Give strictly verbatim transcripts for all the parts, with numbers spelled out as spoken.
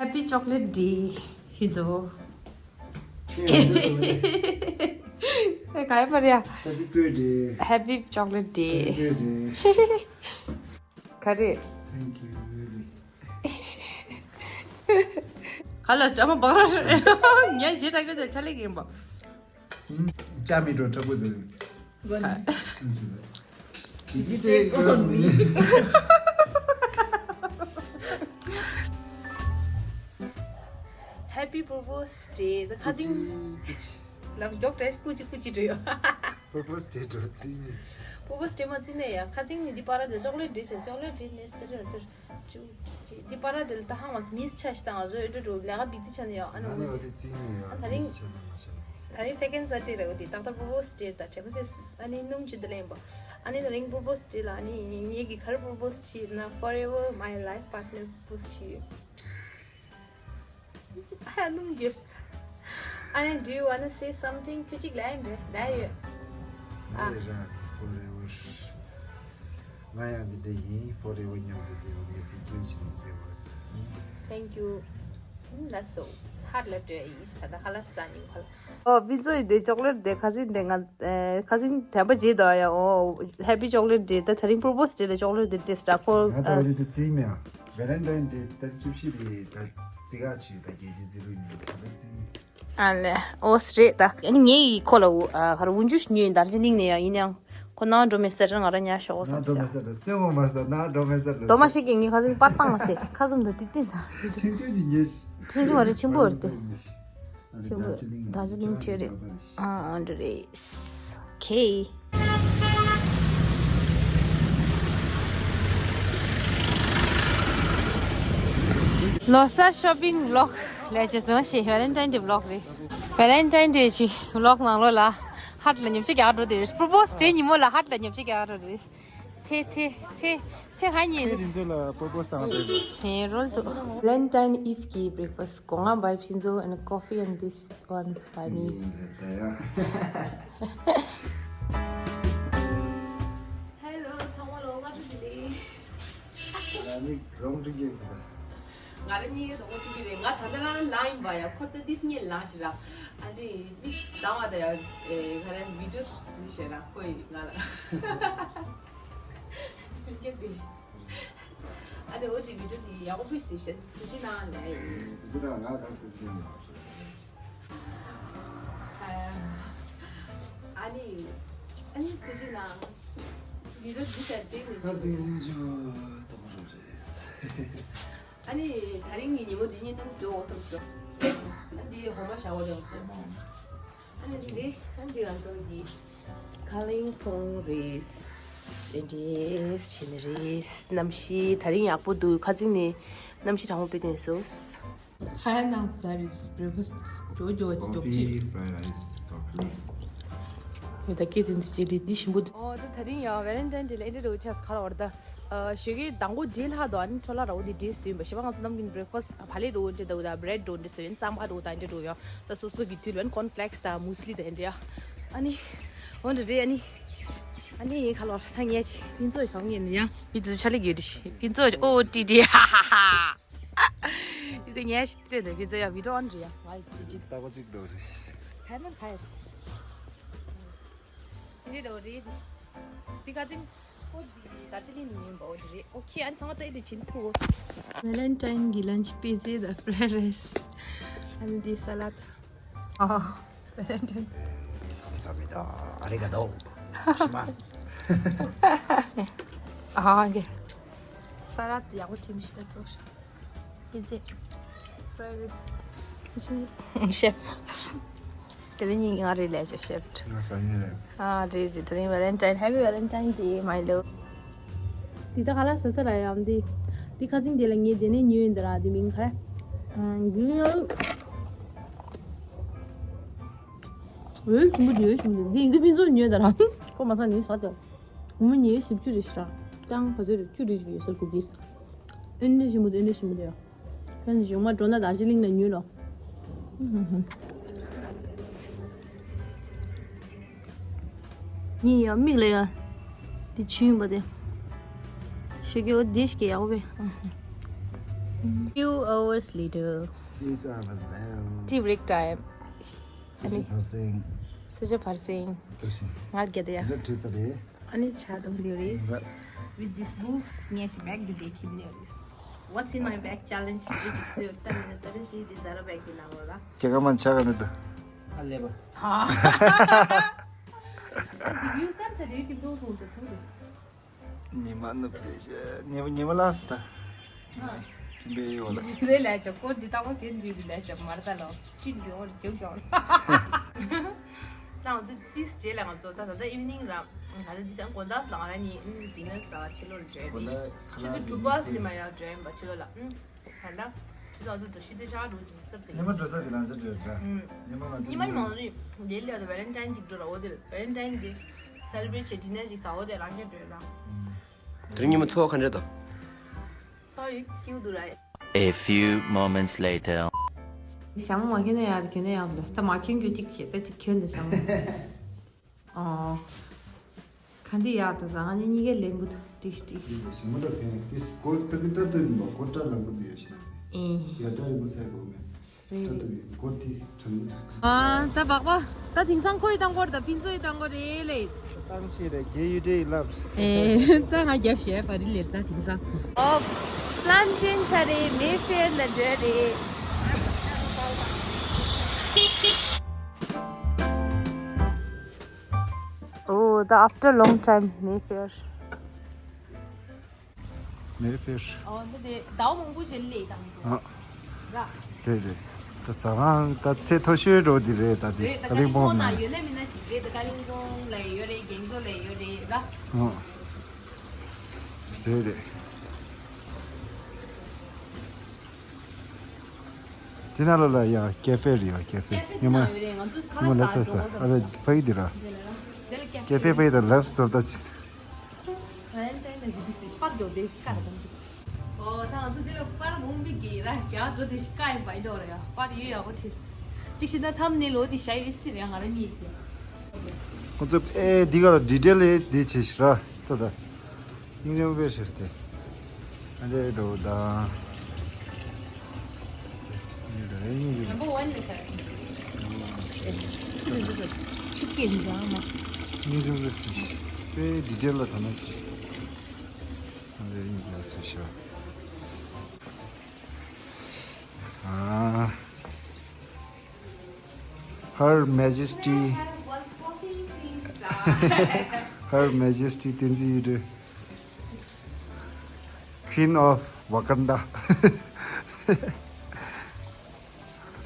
Happy Chocolate Day ཕུན་ཚོགས། ཨེ་ག་ཡ་པར་ཡ། Happy birthday. Happy Chocolate Day. Happy birthday. ག་རེ། Thank you. ག་ལ་ཅག་མ་བག་ར་ཉན་ཞེ་དྲག་གི་ཆ་ལེགས་ཡིན་པ། ཅག་མི་འགྲོ་དྲག་པོ་འདུག Happy Propose Day. ད་ཁ་ཅིང་ལབ་མགྱོགས་དྲགས། ཀུ་ཅི་ཀུ་ཅི་འགྲོ་ཡོད། Propose Day འགྲོ་རྩིས་མེད། Propose Day མ་རྩིས་ནས་ཡ། ཁ་ཅིང་ནི་འདི་པར་དེ་ཅོག་ལེ་ཊི་འགྲིག་ཟེར། ཅོག་ལེ་ཊི་འགྲིག་ནས་སྟེར་ཡོད་ཟེར། ཅུ་ཅི་འདི་པར་དེ་ལ་ད་ཧང་བ་མིས་ཆ་ཞིག་དང་ང་ཚོ་ཨེ་འགྲོ་འགྲོ་ལས་ཀ་བི་ཛི་ཆ་ནས་ཡོད། ཨ་ནི་ཨ་ནི་འོ་འོ་དེ་རྩིས་མེད་ཡ། ད་རིང་མིས་ཆ་ན་མ་ཆ་ན། ད་རིང་Second Saturday རེད། འོ་དེ་ཏག་ཏག་Propose Day ད་དྲན་པ་སེ། ཨ་ནི་སྣུམ་ཅི་འདི་ལེན་པ། ཨ་ནི་ད་རིང་Propose Day ལ་ཨ་ནི་ངེད་ཀྱིས་ག་རེ་Propose བྱས་ན། Forever my life partner Propose བྱས་ཡོད། ཨ་ཡ་སྣུམ་གྱིས། ཨ་ནི་do you wanna say something? ཁྱོད་ཅིག་ལབ་ཡིན་པས་ལབ་ཡོད། ཨ། ངས་རང་Forever ང་ཡང་འདི་འདྲ་ཡིན། Forever མཉམ་དུ་བསྡད་པ་ངས་སེམས་སྐྱིད་པོ་བྱས་ནས་སྐྱེལ་བ། Thank you. ལགས་སོ། ཧར་ལ་འགྲོ་ཡིས་ད་ལྟ་ཁ་ལག་ཟ་ནི་ཁ་ལག་ཨོ་ཕུན་ཚོགས་ཡིན་དེ་ཅོག་ལེ་ཊི་དེ་ཁ་སང་དེ་ང་ཁ་སང་དྲན་པ་བརྗེད་འདུག་ཡ། ཨོ་Happy Chocolate Day ད་དེ་རིང་Propose Day ལ་ཅོག་ལེ་ཊི་དེ་ཏེས་ད་ཁོ་ང་ད་རེད་དེ་རྩིས་མེད་ཨ། Valentine Day ད་བཅུ་བཞི་རེད། ད་རྩིས་ཁ་ཆེ་ད་རྒྱལ་སྤྱིའི་རྩིས་ལུགས་ཉིན་ད་རྩིས་མེད། ཨ་ལེ་ཨོ་སི་རེད་ད། ཨ་ནི་ངས་ཡི་ཁོ་ལ་འུ་ཨ་ག་རེ་འུ་འཇུ་ཉོས་ཡིན། དར་ཇི་ལིང་ནས་ཡ། ཡིན་ཡང་ཁོ་ནང་འགྲོ་མེད་ཟེར། ང་རང་ཉལ་ཤོག་ཨོ་ན་བསམ་འགྲོ་མེད་ཟེར། ལྟོས་མ་མ་ཟེར། ན་འགྲོ་མེད་ཟེར། རྡོ་མ་ཞིག་གིས་ངའི་ཁ་སང་པར་བཏང་མ་ཟེར། ཁ་ཙུམ་དང་ཏིག་ཏིག་དང་ཁྲིམས་གཅོད་ཅིག་ཉོས། ཁྲིམས་གཅོད་མ་རེད། ཆེན་པོ་རེད་དེ། ཆེན་པོ། དར་ཇི་ལིང་དར་ཇི་ལིང་ཁྲིད་རེད། ཨ་ཨ་འདྲ་རེད། ཁེ། ལོ་གསར་shopping vlog ལས་བྱེད་ཟུང་ཞེས་Valentine Day vlog རེད། Valentine Day ཀྱི་vlog ནང་ལོགས་ལ་ཧར་ལ་ཉོ་ཆ་རྒྱག་འགྲོ་དེ་རེད། Propose Day ཉིན་མོ་ལ་ཧར་ལ་ཉོ་ཆ་རྒྱག་འགྲོ་རེད། ཚེ་ཚེ་ཚེ་ཚེ་ཧ་ཉེ། ཚེ་དེ་ཚོ་ལ་Propose བཏང་བ་རེད། ཧེ་རོལ་དུ། Valentine Eve གི་breakfast སྒོ་ང་བའི་ཕུན་ཚོགས། And coffee and this one by me. Hello ཚང་མ་ལ་སྔ་དྲོ་བདེ་ལེགས། ང་ནི་རོང་འགྲིག་ཡོད་གི། ང་རང་གཉིས་ཀ་དང་པོ་གཅིག་གི་རེད། ང་ད་ལྟ་རང་ལངས་ཡིན་པ་ཡ། ཁོ་ད་ཏིས་ངས་ལངས་ཤི་ར། ཨ་ནི་མིག་གདངས་པ་དང་ཡ། ཨེ་ང་རང་video བཟོས་ཤེ་ར། ཁོ་ཡིས་ང་ལ་ཕུན་སྐྱེལ་དེ་ཤི། ཨ་ནི་འོ་དེ་video དེ་ཡག་པོ་བཟོས་ཤེ། ཐུགས་རྗེ་གནང་ལེ། ཨེ་དེ་ཚོ་ད་ང་ད་ཐུགས་རྗེ་གནང་། ཨ་ནི་ཨ་ནི་ཐུགས་རྗེ་གནང་། video འདི་ལྟར་བྲིས་ནས། ཨ་དེ་ཡིན་ཅུ་ཏོག་རོ་རེད། ཨ་ནི་དེ་རིང་གི་ཉིན་མོ་འདི་ཉིན་ཐུང་བཟོས་འོ་བསམ་སོང་། ཨ་འདི་ཧོ་མ་ཤ་བོ་རེད་འོ་བསམ། ཨ་ནི་འདི་རེད། ཨ་འདི་ང་ཚོ་གི་ཁ་ལིང་ཕུང་རེད། ཨེ་འདྲས་ཕྱིན་རེད། གནམ་གཤིས་དེ་རིང་ཡག་པོ་འདུག་ཁ་ཚིག་ནས་གནམ་གཤིས་གྲང་མོ་དཔེ་ཐོན་སོང་། ཧ་ཡ་ནང་ཟ་རེད། breakfast འགྲོ་འགྲོ་བ་ཅིག་འཇོག་ཅིག Coffee, fried rice, broccoli. ཡོད་ད་སྐད་དེ་ཚོ་ཅིག་རེད། འདི་ཞིམ་པོ་འདུག་ཨོ་ད་དེ་རིང་ཡང་Valentine Day ལ་ཨེ་འདྲས་རེད་འོ་ཆགས་ཁ་ལ་བར་ད། ཞོགས་ཀའི་ཟླ་མགོ་བགྲེས་ལྷག་དོ། ཨ་ནི་འཕྲོ་ལྷག་ར་འོ་དེ་བགྲེས་སུ་ཡིན་པ་ཞེས་པ། ང་ཚོ་ནམ་རྒྱུན་breakfast བག་ལེབ་ར་འོ་འདྲས་འདུག་ད་bread ར་འོ་འདྲས་སུ་ཡིན། རྩམ་པ་ར་འོ་ད་འདྲས་ར་ཡོད། ད་སོ་སོ་གི་དུས་ལ་corn flakes དང་muesli དང་འདྲས་ཡ། ཨ་ནི་འོ་འདྲས་རེད། ཨ་ནི་ཨ་ནི་ཡིན་ཁ་ལོར་ས་ངས་ཅི་ཕུན་ཚོགས་ཞོགས་ངས་ནི་ཡ་ཡི་དུ་ཆ་ལེ་གི་རེད། ཕུན་ཚོགས་ཨོ་ཏི་ཏི་ཧ་ཧ་ཧ། ཡི་དུ་ངས་ཤི་ཏེ་འདི་ཕུན་ཚོགས་ཡ་video on རེད་ཡ། ང་ཡི་ཅི་ལྟ་གོ་ཅིག་འགྲོ་རེད། ཁ་མེད་ཁ་ཡ། འདི་འདྲ་རེད། འདི་ག་ཚིག་ཁོ་འདི་དར་ཅི་ལིང་ནས་ཉོས་པ་འོ་འདི་རེད། ཨོ་ཁེ། ཨ་ནི་ཚང་མ་ལྟ་ཡི་དེ་བྱིན་ཐུབ། Valentine གི་lunch pizza དང་fried rice ཨ་ནི་འདི་salad ཨ། Valentine ཁམས་བཟང་མི་འདུག་ཨ་རི་ག་དོ་ཤི་མ་སི། ཨ་གེ། salad ཡག་པོ་བྲིས་མི་ཤེས་ད་ཚོགས་ཤོག Is it? Where is chef? དེ་ལ་ཉིན་ང་རེ་ལས་ཆོག chef ང་ས་ཉིན་རེད། ཨ་རེད་རེད། དེ་རིང་Valentine, happy Valentine Day my love. འདི་ད་ག་ལ་ཟ་ས་ར་ཡམ་འདི། འདི་ཁ་ཚིག་འདི་ལ་ངས་དེ་ནས་ཉོས་ཡིན་ད་ར། འདི་མིང་ག་རེ། འདི་ཡང་། འོས་ཞིམ་པོ་འདི་འོས་ཞིམ་པོ་འདི་འདི་ཡིན་གི་ཕུན་ཚོགས་ཉོས་ད་ར། ཁོ་མ་ས་ནི་ཟ་ཅོ། སྒོར་མོ་ཉི་ཤུ་བཞི་བཅུ་རེད་ཤག་ཅང་ག་ཚོད་རེད། བཅུ་རེད་ཅིག་ཡོད་ས་རེད་གོ་གིས། ཨེ་འདྲ་ཞིམ་པོ་འདུག་ཨེ་འདྲ་ཞིམ་པོ་འདུག་ཁྱོད་ཚོ་གཞུག་མ་འགྲོ་ན་དར་ཇི་ལིང་ལ་ཉོས་ལོ། ངའི་ཡང་མིག་ལ་ཡང་དེ་བྱུང་ཡིན་པ་དེ། ཞོགས་ཀས་འོ་དེ་ཞིག་ཡག་པོ་བས། Few hours later. These are the Tea break time. Such a person. Such a person. ང་རྒྱལ་དེ་ཡ། དེ་འདྲ་དུས་ཚོད་རེད། ཨ་ནི་ཆ་དུང་ལིའུ་རེད། With these books ངས་ཞིག་bag འདི་འདྲ་ཁྱེར་ནས་རེད། What's in my bag challenge ཞིག་འདི་ཞིག་སུ་ཡོད་ད་ནི་ད་རེ་ཞིག་འདི་ཛ་ར་bag འདི་ནང་ལོགས་ལ། ཁྱེད་ཀ་མ་ཆ་ག་ནི་ད། ཨ་ལེ་བ། ཧ། You sense it, you can do it, do it. ཉི་མ་ནུབ་སྟེ་ཉི་མ་ཉི་མ་ལངས་སོང་ད། ཁྱིམ་པའི་འོག་ལ། རེད་ལས་བྱ་སྐོར་འདི་ལྟ་བུ་གན་འདི་རེད་ལས་བྱ་མར་ལྟ་ལོ་ཅི་འདི་འོར་བྱུག་ཀྱང་། ད་ང་ཚོ་ཏིས་རྗེས་ལ་ང་ཚོ་ད་ད་ལྟ་evening ར་ང་ཚོ་འདི་ཅང་དགོང་དག་ལ་ང་ར་གཉིས་dinner ཟ་བ་ཕྱི་ལོགས་ལ་འགྲོ་ཡ་དེ་ཆུ་ཚོད་དྲུག་པ་ལ་མ་ཡར་འགྲོ་ཡིན་པ་ཕྱི་ལོགས་ལ། ད་ལྟ་ཆུ་ཚོད་ང་ཚོ་འགྲོ་ཤི་དེ་ཆགས་འགྲོ་གི་སར་དེ་ཉི་མ་འགྲོ་ས་དེ་ང་ཚོ་འགྲོ་ཡ་འདྲ། ཉི་མ་ང་ཚོ་ཉི་མ་ང་ཚོ་ལས་ལས་ད་Valentine ཅིག་འགྲོ་ར་འོ་དེ་Valentine གི་celebrate བྱེད་dinner ཅིག་ཟ་འོ་དེ་རང་གི་འགྲོ་ཡ་ར། དེ་རིང་ཉི་མ་འཚོ་བ་ག་འདྲ་དང་། འཚོ་བ་ཡོད་ཀྱི་འདུག་ར། A few moments later. ཞྭ་མོ་མ་གྱོན་ན་ཡག་དེ་གྱོན་ན་ཡག་འདུག་ད་མ་གྱོན་གྱོན་གཅིག་བྱེད་ད་གཅིག་གྱོན་དེ་ཞྭ་མོ། ཨོ། ག་འདི་ཡག་ད་ཟ་ང་ནི་གཉིས་ཀའི་ལེན་གུ་ད་ཏིས་ཏིས། ཞྭ་མོ་ད་ཕན་ཏིས་གོ་ད་གི་ཏྲ་ཏུ་ཡིན་པ་གོ་ཏྲ་ལ་གུ་ད་ཡོད་ཤི་ན། ཨེ། ཡ་ཏྲ་རི་མོ་སའི་གོ་མེད། རེད། ད་ལྟ་བའི་སྐོར་དེ་དྲན་གྱི་འདུག་ཨ། ད་སྦག་པ། ད་དེང་སང་ཁོ་ཡི་བཏང་སྐོར་དང་ཕིན་ཚོ་ཡི་བཏང་སྐོར་རེད་ལེ། བཏང་ཤེས་རེད་རྒྱལ་ཡུལ་འདྲེ་ཡི་ལབ། ཨེ། ད་ང་རྒྱབ་བཤད་པ་རི་ལེར་ད་དེང་སང་། ཨོ། པླན་ཅན་ཆ་རེད་མེ་ཕེར་ལ་འགྲོ་རེད། ཨོ། ད་after long time མེ་ཕེར། མེ་ཕེར། ཨོ་འདི་དེ་ཟླ་བ་མང་པོ་རྗེས་ལས་དང་། ཨ། ར། རེད་རེད། ད་ཟ་ཁང་ད་ཚེ་མཐོ་ཤོས་འགྲོ་འདི་རེད་ད་འདི། རེད་ད་ཀ་ལིང་པོང་ན་ཡོད་ན་མིན་ན་ཅིག་རེད་ད་ཀ་ལིང་པོང་ལ་ཡོད་རེད་གེང་ཇོ་ལ་ཡོད་རེད་ར། ཨོ། རེད་རེད། དེ་ན་ལ་ལ་ཡ་ཀེ་ཧྥེ་རེད་ཡ་ཀེ་ཧྥེ། ཀེ་ཧྥེ་ཉི་མ་དེ་ན་ཡོད་རེད་ང་ཚོ་ཁ་ཉི་མ་ལ་ལ་ས་ས་ཨ་རེ་ཕ་ཡི་འདི་ར། ཀེ་ཧྥེ་ཕ་ཡི་ད་ལབ་སོ་ད་ཅི། Valentine ལ་ཇི་ཏི་སི་པར་འགྱོ་དེ་ཀར་དང་ཅི། ཨོ་ད་ང་ཚོ་འདི་ལ་པར་མོང་པི་གི་ར་རྒྱ་འགྲོ་དེ་ཤི་ཀ་ཡིན་པ་ཡིན་འགྲོ་ར་ཡ་པར་ཡོད་ཡ་གོ་ཐེ། ཅིག་ཤི་ད་ཐམ་ནེ་ལོ་དེ་ཤའི་བི་སི་ར་ང་ར་གཉིས་ཀྱི། ཁོ་ཚོ་ཨེ་འདི་ག་ལ་ཌི་ཊེལ་ཨེ་འདི་བྱེད་ཤི་ར་ད་ད། ཡིན་ཡང་བེ་ཤི་སྟེ། ཨ་འདྲེ་འགྲོ་ད། Number one ནས་ཤར། ཆུ་སྐྱེས་འཛམ་མ། ཉིན་རེ་རེ་སུ་ཞིག་པའི་ཌི་ཊེལ་ལ་ཐ་ན་ཞིག་ཨ་འདྲེ་ཉིན་རེ་སུ་ཞིག་ཨ། Her Majesty Her Majesty བསྟན་འཛིན་ཡུལ་སྲས། Queen of Wakanda.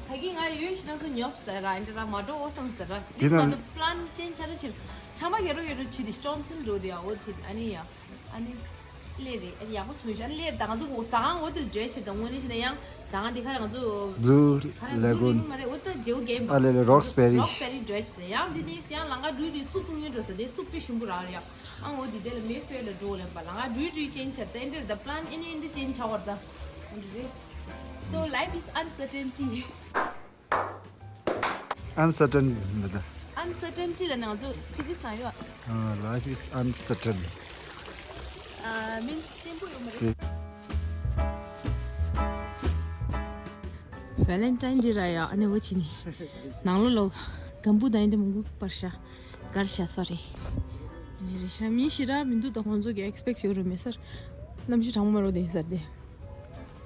ད་གིན་ང་ཡོད་ཤི་ན་ཚོ་ཉོབ་ཟེར་ར་འདི་ར་མ་འགྲོ་འོ་སམ་ཟེར་ར། འདི་ན་ང་ཚོ་པླན་ཅན་ཆ་ར་ཕྱིར་ཆ་མ་གེ་རོ་གེ་རོ་ཕྱི་དེ་ཅོན་སན་འགྲོ་དེ་ཡ་འོ་ཅི་ཨ་ནི་ཡ་ཨ་ནི་ལེ་རེ་ཨ་ནི་ཡག་པོ་ཚོས་ཤ་ལེ་ད་ང་ཚོ་འོ་ཟ་ཁང་འོ་དེར་འགྲོ་ཕྱིར་ད་དངོས་གནས་ཤི་ན་ཡང་ཟ་ཁང་འདི་ཁ་ར་ང་ཚོ་Blue Lagoon མ་རེད་འོ་ད་ཇེའུ་གེམ་ཨ་ལེ་ལེ་Roxbury Roxbury འགྲོ་ཕྱིར་ད་ཡང་འདི་ནས་ཡང་ལང་ཀ་འགྲུལ་དེ་སུ་ཀུང་ཡོད་འགྲོ་ས་དེ་སུ་དཔེ་ཞིམ་པོ་རག་རེད་ཡ། ཨང་འོ་དེ་དེ་ལ་མེ་ཕེར་ལ་འགྲོ་ལེན་པ་ལ་ང་འགྲུལ་འགྲུལ་ཅན་ཆར་ད་འདིར་ད་པླན་ཨེ་ནི་ཨེ་འདི་ཅན་ཆ་བར་ད་འདི་རེད། So life is uncertainty. Uncertain འདི་ད། Uncertainty ལ་ང་ཚོ་ཕི་ཛིག་སི་ན་ཡོད། ཨ། Life is uncertain. ཨ། མིན་བརྟན་པོ་ཡོད་མ་རེད། Valentine Day ར་ཡ་ཨ་ནི་འོ་ཅི་ནི་ནང་ལོ་ལོ་དམ་བུ་དང་འདི་མང་པོ་པར་ཤ། གར་ཤ་སོ་རེ། ཨ་ནི་རེ་ཤ་མི་ཤི་ར་མི་འདུག་ད་ཁོང་ཚོ་གི་ཨེག་སི་པེག་ཊི་བྱེད་རུ་མེད་སར། གནམ་གཤིས་གྲང་མོ་མ་རོ་དེ་ཡིན་སར་དེ།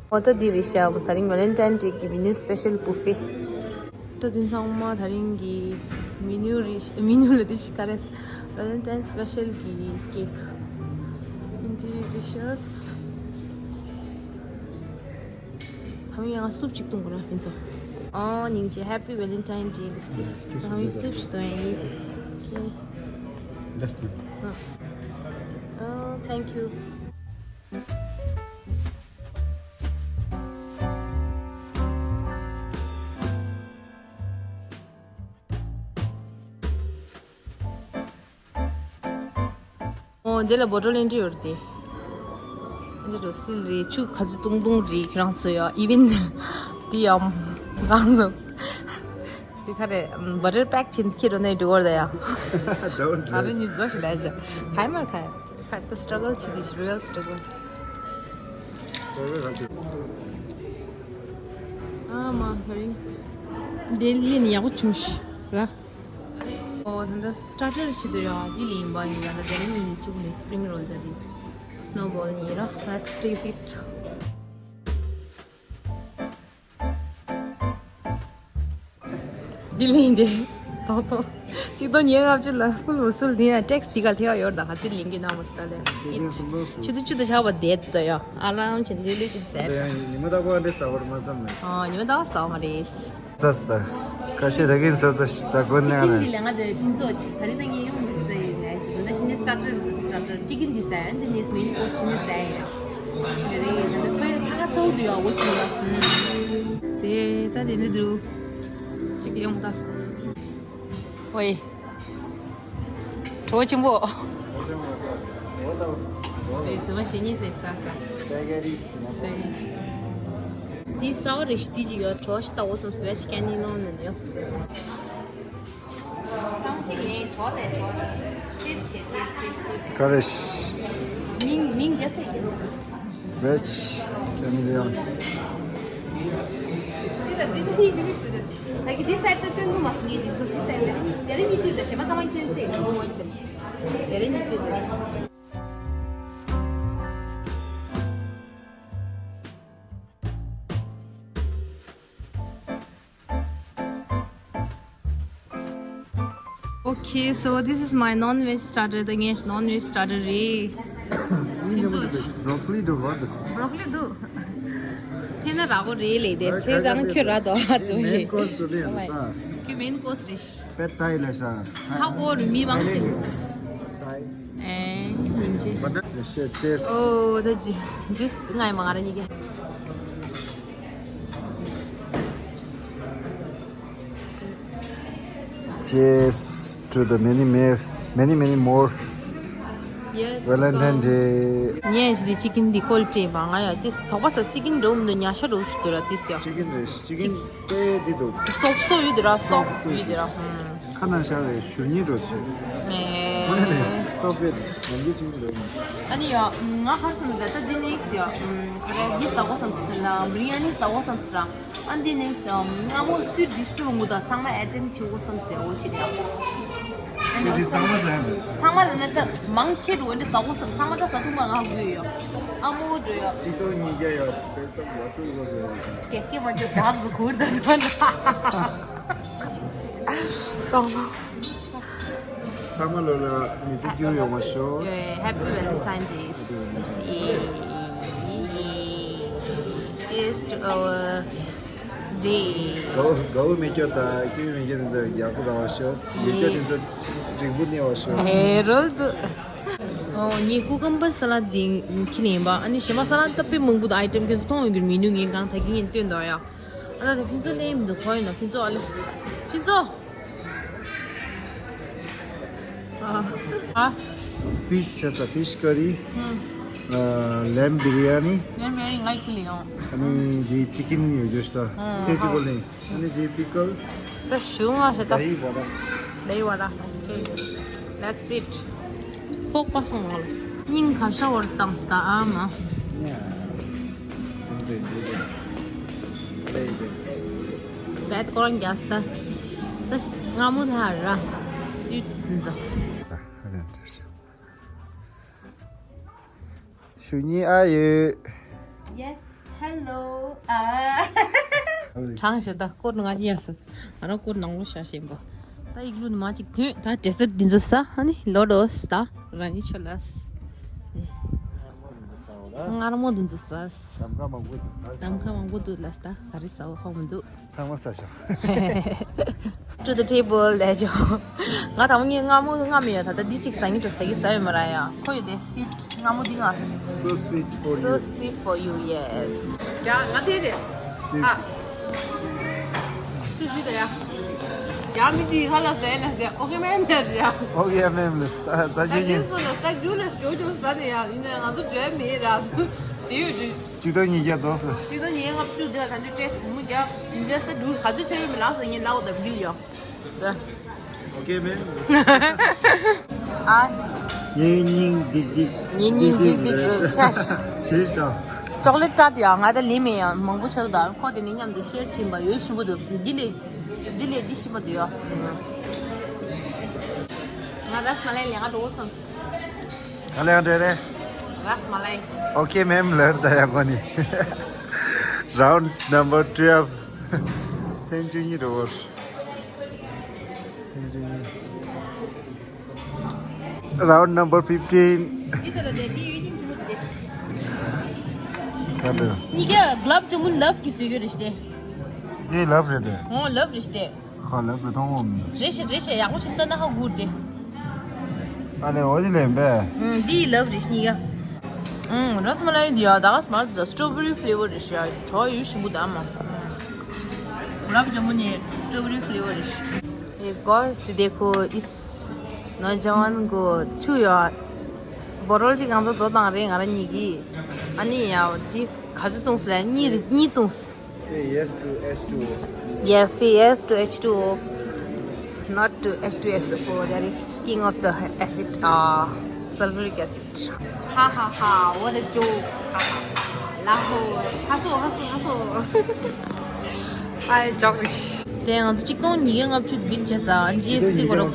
འོ་ད་འདི་རེ་ཤ་ད་རིང་Valentine Day གི་menu special buffet། ད་དེ་ཚང་མ་ད་རིང་གི་menu རེ་menu ལ་དེ་ཤི་ཀ་རེ། Valentine special གི་cake ཨིན་ཏི་ཌི་ཤས། ད་མི་ཡང་སུབ་ཅིག་བཏུང་དགོས་ན་ཕན་ཚོ། ཨོ་སྙིང་རྗེ། Happy Valentine Day ལིས་ཏི། ད་མི་སུབ་ཅིག་བཏུང་ཡིན། Okay. Left. ཨོ། Thank you. ཨོ་འདི་ལ་bottle entry ཡོད་རེད་དེ། འདི་རུ་སིལ་རེད། ཆུ་ག་ཚོད་བཏུང་བཏུང་རེད་ཁྱེད་རང་ཚོ་ཡ། Even དེ་ཡང་རང་ཚོ་དེ་ག་རེད། butter pack བྱིན་ཁྱེད་རོ་ནས་འགྲོ་བར་ད་ཡ། Don't ད་རུ་ཉིད་ཟོ་ཞིག་ལ་ཡ། ག་ཡ་མར་ག་ཡ། ག་ད་struggle བྱེད་དེ་real struggle. Struggle ག་ཚོད། ཨ་མ་ཧ་རིང་། དེ་ལས་ནི་ཡག་པོ་བྱུང་ཤི་ར། ཨོ་ད་ལྟ་སི་ཊར་ཊར་བྱེད་དུ་ཡོད། འདི་ལས་ཡིན་པ་ཡིན། ཡང་ད་དེ་རིང་ཡིན་གཅིག་ལས་སི་པི་རིང་རོལ་ད་དེ་སི་ནོ་བོལ་ཡིན་ར། Let's taste it. འདི་ལས་ཡིན་ཏེ། ཏོག་ཏོག་གཅིག་སྟོང་ཉེར་ལྔ་བཅུ་ལ་ཧུལ་ཧུ་སུལ་དེ་ཡང་ཊེག་སི་དེ་ག་ཐེ་ག་ཡོད་ད། ཧ་ཙི་ལིང་གི་ན་མོ་སི་ད་ལེ། ཆུ་ཚོད་བཅུ་དང་ཕྱེད་པ་བསྡད་ད་ཡོད། ཨ་ལ་ཨམ་ཆེན་ལུས་ལུས་ཅིག་ཟས། ཡང་ཉི་མ་ད་གོ་འདྲེ་ཟ་བར་མ་བསམ་ནས། ཨ་ཉི་མ་ད་གོ་ཟ་བ་མ་རེད། ཙ་ཙ། ཁ་ཤས་ད་གིན་ཙ་ཙ་ཞིག་ད་གོ་ནས་ང་ཅིག་ནས། ལས་ང་འདྲ་ཕུན་ཚོགས་ཆེ། ད་རིང་ད་ངས་ཡོང་མི་ཟ་ཡི་ནས་ཅིག་ད་ཤི་ནས་སི་ཊར་ཊར་སི་ཊར་ཊར་ཅི་གིན་ཅི་ཟ་ཡ་འདི་ནས་མེ་ནི་ཀོ་ཤི་ནས་ཟ་ཡ། རེད་རེད། ད་ཁོའི་ཚ་ཁ་ཚ་བོ་འདུག་ཡ། འོ་ཅི་ཡ། དེ་ད་དེ་ནས་འདུག་ཅིག་ཡོང་ད། ཝེ། གྲོགས་ཆེན་པོ། རེད། རྫུན་མ་བཤད་ཉེས་ཚེ་ས་ས། སྤེ་གྷེ་ཊི། སྤེ་གྷེ་ཊི། འདི་སའོ་རེ་ཞིག་འདི་ཅིག་ཡོད། གྲོགས་ཤིག་ལྟ་བོ་སོམས་སུ་བེ་ཆི་ཀན་ནི་ནོ་ནི་ཡོད། རྐང་གཅིག་ལེན་གྲོགས་དེ་གྲོགས་དེ། ཅེས་བྱེད་ཅེས་ཅེས་ཅེས། ག་རེ་ཤི། མིང་མིང་རྒྱ་ཚད་རྒྱ་ཚད། Veg chameleon. འདི་ལ་འདི་ནི་འདི་མི་ཤེས། ད་གི་འདི་སའི་ཛི་སྟོན་གི་མ་སོང་ངས། འདི་ཚོ་འདི་སའི་ཛི་འདི་རིང་གི་དུས་ལ་གཞན་པ་ཚང་མ་སྟོན་ཚེ་གི་ངོ་ཆེ། དེ་རིང་གི་དུས་ལ། Okay, so this is my non-veg starter. ད་ངའི་non-veg starter རེད། ཁྱེད་ཚོ་broccoli འདུག་གོ། Broccoli འདུག་ཚེ་ན་ར་གོ་རེད་ལེ། དེ་ཚེ་ཚང་ཁྱོད་ར་དོ་ཨ་ཙུ་main ཞིག course འདུག་ལེ། ད་ཁྱོད་main course རེད། Pad Thai ལ་ཤ། ཧ་གོ་རུ་མི་མང་ཆེ། ཨེ་ཉིན་ཆེ། Cheers. ཨོ་ད་ཇི་ཇུས་ང་ཡི་མ་ང་ར་གཉིས་ཀྱི། Cheers to the many more, many, many more Valentine Day. ངས་ཞི་དེ་ཅི་ཀིན་འདི་ཁོལ་སྤྲད་པ་ང་ཡ་ཏིས་དོག་པ་ས་ཅི་ཀིན་འགྲོ་མི་འདུག་ཉ་ཤ་འགྲོ་ཞུ་དུ་ར་ཏིས་ཡ། ཅི་ཀིན་རེད། ཅི་ཀིན་དཔེ་འདི་འདུག་སོབ་སོབ་ཡོད་དེ་ར། སོབ་ཡོད་དེ་ར། ཁ་ནང་ཤ་རེད། ཞུ་ཉི་འགྲོ་ཞུ། ཨེ། སོབ་པེ་ནམ་རྒྱུན་ཅི་ཀིན་འགྲོ་ཡིན། ཨ་ནི་ཡ་ང་ཧར་སོང་ད་ལྟ་འདི་ནེགས་ཡ། ཁ་རེ་འདི་ཟ་གོ་བསམ་སི་ལ་བི་རི་ཡ་ནི་ཟ་གོ་བསམ་སི་ར། ཨ་འདི་ནི་སྔ་མོ་སུའི་ཌིཤ་ཏུ་རུ་ངུ་དང་ཚང་མ་ཨེ་ཊེམ་བྱེད་དགོས་བསམ་ཟེར་འོ་ཆེ་ནས། ཨ་ནི་ཚང་མ་ཟ་ཡ་མེད། ཚང་མ་ལ་ནི་ད་མང་ཆེ་རུ་འོན་ཏེ་ཟ་དགོས་བསམ། ཚང་མ་ད་ཟ་ཐུབ་མ་ང་དགོས་ཡོད། ཨ་མོ་འགྲོ་ཡོད། གཅིག་སྟོང་ཉིས་བརྒྱ་ཡོད་པས་བསམ་ལ་སུ་དགོས་ཟེར་ཡ་རེད། ཀེ་ཀེ་མ་འཇོག་ད་ཟུ་གུར་ད་ཟུ་ན། ཏོང་། ཚང་མ་ལོ་ལ་མི་ཚེ་སྐྱིད་པོ་ཡོང་བ་ཤོག Happy Valentine Day. Cheers to our day. དགའ་བོ་དགའ་བོ་མེད་སྐྱོ་དང་སྐྱིད་པོ་མེད་སྐྱོ་དེ་ཚོ་ཡག་པོ་ར་བ་ཤོག་ཡོད་སྐྱོ་དེ་ཚོ་རིང་པོ་གནས་བ་ཤོག་ཧེ་རོལ་དུ། ཨོ་ངས་ཀུ་ཀམ་བར་ས་ལ་དེ་ཁྱེར་ཡིན་པ། ཨ་ནི་གཞན་པ་ས་ལ་ད་དཔེ་མང་པོ་དང་ཨའི་ཊེམ་ཁྱོད་ཚོ་མཐོང་ཡོང་གི་མི་ནུས། ངས་གང་ད་གིན་ངས་སྟོན་དོ་ཡ། ཨ་ད་ད་ཕུན་ཚོགས་ལེན་མི་འདུག་གོ་ཡིན་ནོ་ཕུན་ཚོགས། ཨ་ལེ་ཕུན་ཚོགས། ཨ། Fish ཤ་ཚ། Fish curry. ཨ། Lamb biryani. Lamb biryani ང་ཡི་ཁྱི་ལི་ཡོང་། ཨ་ནི་འདི་ཅི་ཀིན་ཡོད་རྒྱུ་ཤ་ད། ཚེ་གཅིག་པོ་ལེན། ཨ་ནི་འདི་པི་ཀལ། ད་ཞུ་ང་ཤ་ད། Dahi vada. Dahi vada. Okay. That's it. ཕོག་པ་སོང་ང་ལ། སྙིང་ག་ཤ་བར་བཏང་སྟ་ཨ་མ། Yeah. བད་ཀོ་རང་རྒྱ་སྟ། ད་སྔ་མོ་ད་ར། སུད་སི་འཛོ། ཞུ་ཉི་ཨ་ཡོད། Yes, hello. ཨ། གྲང་ཞེ་ད་ཀོར་ནང་ང་ཡ་ས། ང་རང་ཀོར་ནང་ལོ་ཤ་ཞེན་པ། ད་ཡིག་ལུ་ནི་མ་ཅིག་ཐོན། ད་ཏེ་སར་འདི་ཚོ་ས། ཨ་ནི་ལོ་ཌོས་ད་ར་ནི་ཆོ་ལས། ང་རང་མོ་འདི་ཚོ་ས། གདམ་ཁ་མང་པོ་འདུག་ལས་ད་ག་རེ་ཟ་བ་ཧོ་མི་འདུག་ཚང་མ་ཟ་ཤག To the table ལས་ཇོ། ང་དང་ངའི་སྔ་མོ་སྔ་མོ་ཡོད། ད་ལྟ་འདི་གཅིག་ཟ་ངེས་འགྲོ་ཟ་གི་ཟ་ཡོད་མ་ར་ཡ། ཁོ་ཡོད་དེ་སི་ཝིཊ་སྔ་མོ་འདི་ང་། So sweet for you. So sweet for you, yes. ཡ་ང་དེ་དེ། ཨ། དེ་ཇུ་དེ་ཡ། ཡ་མི་དེ་ཁ་ལ་ཟ་ལ་ཟ། ཨོ་ཁེ་མེམ་ལ་ཟ་ཡ། ཨོ་ཁེ་མེམ་ལ་ཟ་ཟ་ཇུ་ཉིན། ད་ཇུ་ལ་ཇོ་ཇོ་ཟ་དེ་ཡ། ཡིན་ན་ང་ཚོ་འཇོན་མེད་ར། དེ་ཡོད་དུས། གཅིག་སྟོང་ཉིས་བརྒྱ་རྫོགས་སོང་། གཅིག་སྟོང་ཉིས་བརྒྱ་ལྔ་བཅུ་དེ་ལ་ད་ཅི་སྤྲད་སོང་མི་རྒྱ་ཡིན་རྒྱ་ས་འགྲུལ་ག་ཚོད་ཆ་ཡོད་མི་ལགས་ཟེར་ངས་ལབ་འོ་ད་བིལ་ཡོད། ད། ཨོ་ཁེ་མེམ། ཨ། ངའི་སྙིང་སྡིག་སྡིག་ངའི་སྙིང་སྡིག་སྡིག་རེད། ཁྱ་ཤ། ཞེས་དང་། ཅོག་ལེ་ཊ་ཊ་ཡ་ང་ད་ལེན་མེད་ཡ་མང་པོ་ཆགས་འདུག་ཁོ་དེ་ནས་མཉམ་དུ་ཤེར་བྱིན་པ་ཡོད་ཞིམ་པོ་འདུག་འདི་ལས་འདི་ལས་འདི་ཞིམ་པོ་འདུག་ཡ། ང་ར་སི་མ་ལའི་ལེན་ག་འགྲོ་བསམ། ག་ལེན་འགྲོ་རེད། ར་སི་མ་ལའི། Okay ma'am ལར་ད་ཡ་གོ་ནི། Round number twelve. ཐེངས་བཅུ་གཉིས་འགྲོ་བར། ཐེངས་བཅུ་གཉིས། Round number fifteen. འདི་ལྟར་རེད་འདི་ཡོད་ཡིན་གྱི་མོ་འདི། ག་འདི། གཉིས་ཀ་གུ་ལབ་ཇ་མུན་ལབ་ཀྱི་བཟོས་ཡོད་རེད་ཤི་དེ། འདི་ལབ་རེད་དེ། ཨོ་ལབ་རེད་ཤི་དེ། ཁ་ལབ་རེད་དང་འོ་མི། རེད་ཤི་རེད་ཤི་ཡག་པོ་ཆེ་ལྟ་ན་ཧ་གོ་རེད་དེ། ཨ་ལེ་འོ་དེ་ལེན་པས། ཨུམ་འདི་ལབ་རེད་ཤི་གཉིས་ཀ། ཨུམ་ར་སི་མ་ལའི་འདི་ཡ་ད་ག་སི་མར་ད་སི་ཊོ་བེ་རི་ཕི་ལེ་ཝར་རེད་ཤི་ཡ་གྲོ་ཡོད་ཞིམ་པོ་ད་མ། གུ་ལབ་ཇ་མུན་ནི་སི་ཊོ་བེ་རི་ཕི་ལེ་ཝར་རེད་ཤི། ये गौर से देखो इस नौजवान को छुयो। बोरोल जी गांजा दो दांग रे ngara ni gi। Ani ya di kazu tong sla ni ni tong. Say yes to H two O. Yes, say yes to H two O. Not to H two S O four. That is king of the acid, uh, sulfuric acid. Ha ha ha, what a joke. Ha ha ha. Laho. Haso, haso, haso. ཨའི་ཇོག་རེད། དེ་ང་ཚོ་གཅིག་སྟོང་ཉིས་བརྒྱ་ལྔ་བཅུ་བིལ་བྱས་ས་ཨ་ཇི་ཨེས་ཊི་སྐོར་ཨོ་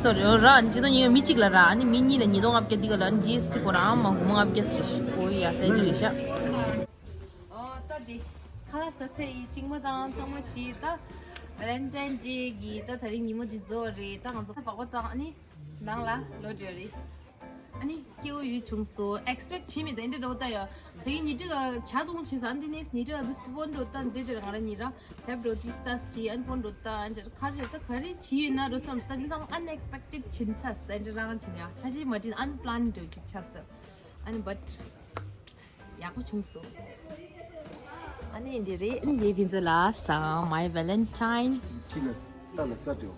སོ་རི་ཨོ་ར་གཅིག་སྟོང་ཉིས་བརྒྱ་མི་གཅིག་ལ་ར་ཨ་ནི་མི་གཉིས་ལ་ཉིས་སྟོང་ལྔ་བརྒྱ་འདི་ག་ལ་ཨ་ཇི་ཨེས་ཊི་སྐོར་ཨ་མ་སྒོར་མོ་ལྔ་བརྒྱ་ཟེར་ཤི་ཨོ་ཡ་ལྷན་རྒྱས་རེད་ཤག་ཨོ་ད་དེ་ཁ་ལག་ཟ་ཚེ་ཡི་གཅིག་མ་དང་ཚང་མ་བྱིས་ད་ཝེ་ལེན་ཊའིན་ཌེ་གི་ད་དེ་རིང་ཉིན་མོ་འདི་རྫོགས་རེད། ད་ང་ཚོ་སྦག་སྦག་བཏང་ཨ་ནི། ནང་ལ་ལོག་འགྲོ་རེད། ཨ་ནི་སྐྱིད་པོ་ཡོད་བྱུང་སོང་། ཨེག་སི་པེག་བྱས་མེད་དེ་འདྲ་འགྲོ་ད་ཡ། དེ་ཉི་ཏི་ག་ཇ་འཐུང་བྱས་ས་ཨ་ནི་ནེག་སི་ཉི་ཏི་ག་དུས་ཕོན་འགྲོ་ད་འདི་འདྲ་ང་རང་ཉིད་ར་ལེབ་འགྲོ་དུས་ལྟ་ཅི་ཨ་ནི་ཕོན་འགྲོ་ད་ཨ་ནི་ག་རེ་ད་ག་རེ་བྱས་ཡོད་ན་འགྲོ་བསམ་སྟ་དེ་ཚང་ཨན་ཨེག་སི་པེག་ཊེཌ་བྱིན་ཚ་སྟ་འདྲ་རང་བྱིན་ཡ་ཆ་ཤས་མ་བྱིན་ཨན་པི་ལན་འགྲོ་ཅིག་ཆགས་སོང་། ཨ་ནི་བཊ། ཡག་པོ་བྱུང་སོང་། ཨ་ནི་འདི་རེད་ཨ་ནི་ངའི་ཕན་ཚུན་ལ་སང་མའི་ཝེ་ལེན་ཊའིན། ཁྱི་ལ་ལྟ་ལ་རྩ་འགྲོ།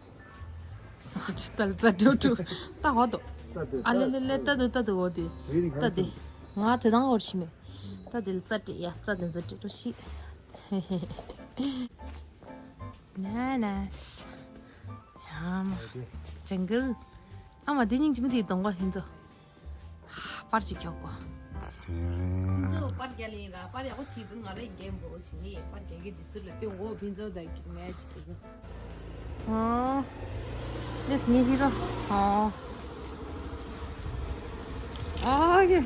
སང་ཁྱི་ལྟ་ལ་རྩ་འགྲོ་འགྲོ། ལྟ་ཧོ་དོ། ལྟ་དེ་ཨ་ལེ་ལེ་ལེ་ལྟ་དེ་ལྟ་དེ་ཧོ་དེ། ལྟ་དེ། ང་དེ་དང་ཧོར་ཤི་མེད། ལྟ་དེ་ལ་རྩ་སྤྲད་ཡ་རྩ་དེ་རྩ་སྤྲད་འགྲོ་ཤི། ན་ན། ཡ་མ། ཇང་གལ། ཨ་མ་དེ་སྙིང་རྗེ་མོ་དེའི་གདོང་པ་ཧིན་ཚོ། པར་ཅིག་ཁྱོག་གོ། ཚེ་རིང་། ཚོ་པར་རྒྱག་ལེ་ཡིན་ར་པར་ཡག་པོ་ཐིག་འདུག་ང་རའི་རྒན་པོ་ཞིག་ནི་པར་རྒྱག་གི་འདི་ཚོ་ལ་སྟོན་འོ་ཕན་ཚོ་དང་གི་ངས་ཅིག་གི་གོ། ཨོ། ལེས་ངའི་ཧི་རོ། ཨོ། ཨོ་ཁེ།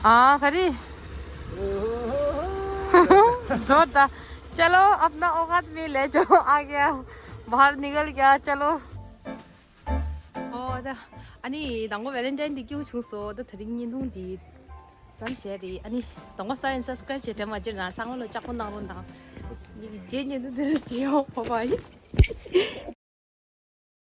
ཨ་ག་རེ། འགྲོ་ད། चलो अपना औकात में ले जाओ आ गया बाहर निकल गया चलो। ཨོ་ད་ཨ་ནི་དང་པོ་ཝེ་ལེན་ཊའིན་ཌེ་སྐྱིད་པོ་བྱུང་སོང་། ད་དེ་རིང་བརྙན་ཐུང་འདི་ཙམ་བྱས་རེད། ཨ་ནི་དང་པོ་ས་ཡན་སབ་སི་ཀ་རའིབ་བྱས་དྲན་མ་བརྗེད་ན་ཚང་མ་ལ་ལྕགས་པོ་གནང་རོགས་གནང་། ངེད་ཀྱི་རྗེས་བརྙན་ཐུང་འདི་ལ་བྱེད་ཡོང་བ་ཡིན།